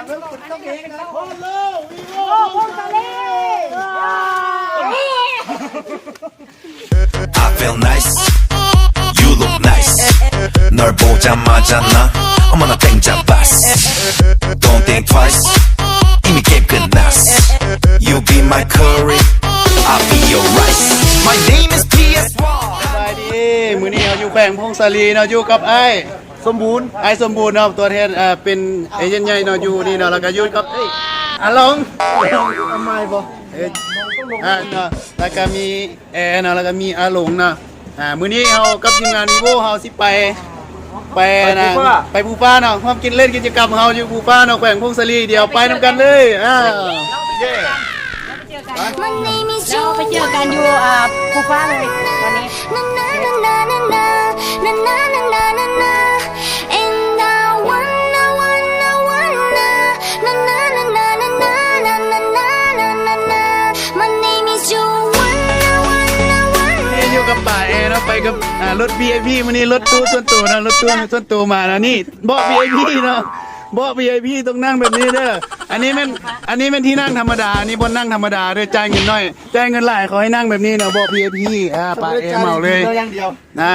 I feel nice, you look nice. 널 보자마자 나 어머나 땡 잡았어. Don't think twice. 이미 게임 끝났어. You be my curry, I'll be your rice. My name is P S Y. ສະບາຍດີ ມື້ນີ້ເຮົາຢູ່ແຂວງຜົ້ງສາລີເນາະ ຢູ່ກັບອ້າຍ ສົມບູນ ອ້າຍສົມບູນເນາະ ຕົວແທນ ເອີ ເປັນເອເຈນໃຫຍ່ເນາະ ຢູ່ນີ້ເນາະ ແລ້ວກໍຢູ່ກັບ ເອີຍ ອາຫຼົງ ເອົາໃໝ່ບໍ່ ເອີ ອາ ເນາະ ແລ້ວກໍມີແອເນາະ ແລ້ວກໍມີອາຫຼົງເນາະ. ອາ ມື້ນີ້ເຮົາກັບທີມງານວີໂວເຮົາຊິໄປ ໄປ ໄປ ອັນນ່າ ໄປພູຟ້າ ໄປພູຟ້າເນາະ ຮ່ວມກິນເລ່ນກິດຈະກຳເຮົາຢູ່ພູຟ້າເນາະ ແຂວງຜົ້ງສາລີ ດຽວໄປນຳກັນເລີຍ ອາ ເຢ້. ເຮົາໄປເຈີກັນຢູ່ ອ່າ ພູຟ້າເລີຍຕອນນີ້. ນີ້ຢູ່ກັບປາແອເນາະ ໄປກັບ ອ່າ ລົດ ວີໄອພີ ມື້ນີ້ລົດຕູ້ສ່ວນໂຕເນາະ ລົດຕູ້ສ່ວນໂຕມາເນາະ ນີ້ ເບາະ ວີໄອພີ ເນາະ ເບາະ ວີໄອພີ ຕ້ອງນັ່ງແບບນີ້ເດີ. ອັນນີ້ແມ່ນ ອັນນີ້ແມ່ນທີ່ນັ່ງທຳມະດາ ອັນນີ້ບ່ອນນັ່ງທຳມະດາເດີ ຈ່າຍເງິນໜ້ອຍ ຈ່າຍເງິນຫຼາຍເຂົາໃຫ້ນັ່ງແບບນີ້ເນາະ ເບາະ ວີໄອພີ ອ່າ ປາແອເໝົາເລີຍ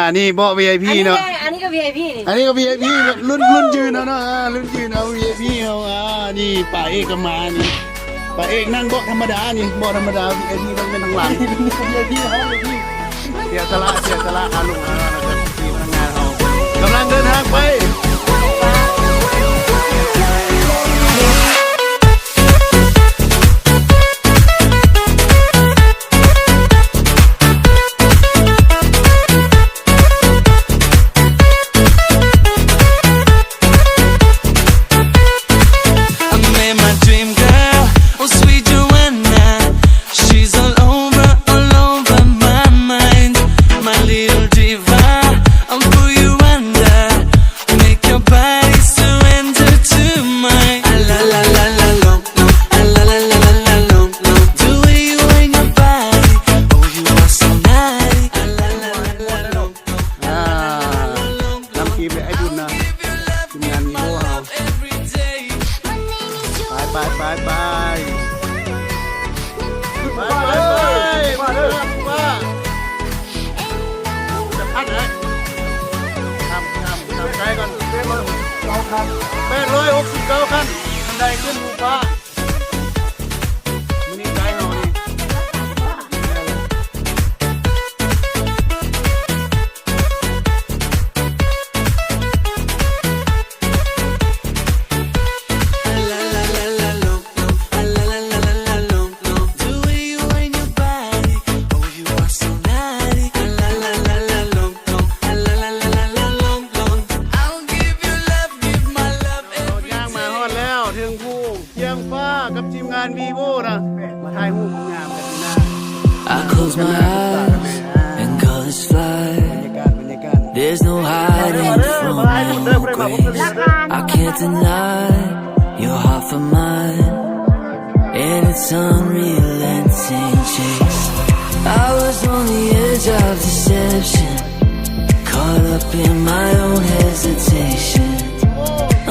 ອັນນີ້ເບາະ ວີໄອພີ ເນາະ ອັນນີ້ກໍ ວີໄອພີ ນີ້ ອັນນີ້ກໍ ວີໄອພີ ລຸ້ນ ລຸ້ນຍືນເນາະ ລຸ້ນຍືນເນາະ ວີໄອພີ ເຮົາ ອ່າ ນີ້ປາເອກກໍມານີ້ ປາເອກນັ່ງເບາະທຳມະດານີ້ ເບາະທຳມະດາ ວີໄອພີ ຕ້ອງເປັນທາງຫຼັງ ວີໄອພີ ເຮົາ ວີໄອພີ ເສຍສະຫຼະ ເສຍສະຫຼະ ອາ ລຸງ ອາ ແລ້ວກໍພີ່ພະນັກງານເຮົາກຳລັງເດີນທາງໄປ. I met my dream girl, oh sweet Joanna. She's all over, all over my mind. My little diva, I'll pull you under. Make your body surrender to mine. Ah, la, la, la, la, long, long. Ah, la, la, la, la, la, long, long. The way you wind your body, oh, you are so naughty. Ah, la, la, la, la, long. ອ່າ ນຳທີມໂດຍອ້າຍບຸນນະ ທີມງານວີໂວເຮົາ ໄປ ໄປ ໄປ ໄປ ໄປ ໄປ ໄປ ໄປ ໄປ ໄປ ໄປ ໄປ ຂ້າມ ຂ້າມ ຂ້າມໄກກ່ອນ ແປດຮ້ອຍຫົກສິບເກົ້າຂັ້ນ ບັນໄດຂຶ້ນພູຟ້າ. ມື້ນີ້ໄກເຮົານີ້ ຍ່າງມາຮອດແລ້ວ ເທິງພູ ຄຽງຟ້າກັບທີມງານວີໂວນະ ມາຖ່າຍຮູບງາມກັນຢູ່ນະ. I close my eyes and colors fly. There's no hiding from your grace. I can't deny your heart for mine, and its unrelenting chase. I was on the edge of deception, caught up in my own hesitation,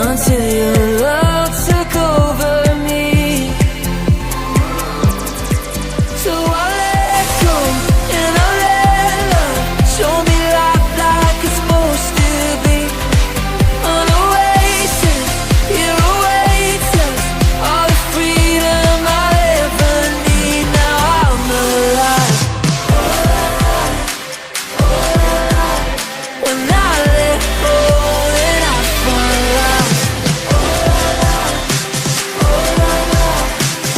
until your love took over me. So I let go and I let love show me life like it's supposed to be. An oasis, here awaits us, all the freedom I ever need. Now I'm alive. When I let go, then I find life.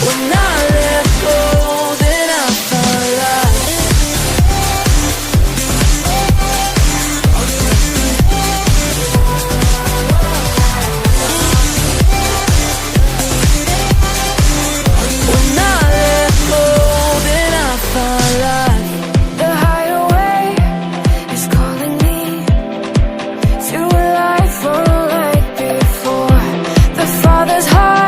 When I let go, then I find life. When I let go, then I find life. The highway is calling me to a life unlike before. The Father's heart